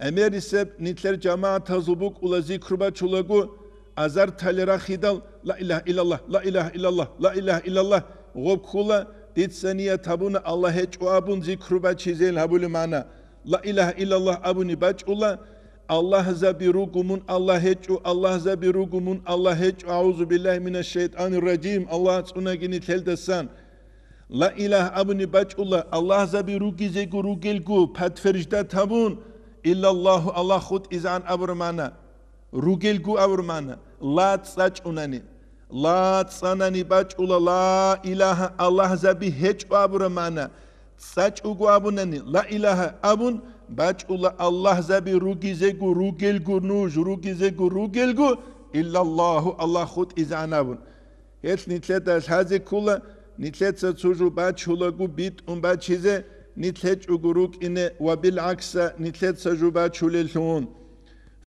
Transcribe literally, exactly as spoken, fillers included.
ГӀемерисеб нилъер жамагӀатазул букӀула зикру бачулаго, азар тали рахидал, ла илагьа иллаллагь, ла илагьа иллаллагь, ла илагьа иллаллагь, гъоб ккула, дица ният гьабуна Аллагь гьечӀо абун зикру бачизел гьабулеб магӀна. Ла илагьа иллаллагь абуни бачӀула, Аллагьзаби руго мун Аллагь гьечӀо, Аллагьзаби руго мун Аллагь гьечӀо, агӀузу биллагьи минаш шайтӀанир ражим, Аллагь цӀунаги нилъелдасан. Ла илагьа абуни бачӀула, Аллагьзаби ругизего ругелго подтверждать гьабун, иллаллагьу, Аллагь хутӀизегӀан абураб магӀна, ругелго абураб магӀна, ла цӀа чӀунани, ла цӀанани бачӀула, ла илагьа, Аллагьзаби гьечӀо абураб магӀна, цӀа чӀого абунани, ла илагьа абун, бачӀула Аллагьзаби ругизего ругелго нуж, ругизего ругелго, иллаллагьу, Аллагь хутӀизегӀан абун. Гьелъ нилъеда лъазе ккола, нилъеца цо жо бачулаго битӀун бачизе, нилъ гьечӀого рукӀине ва билгӀакса нилъеца жо бачулеллъун.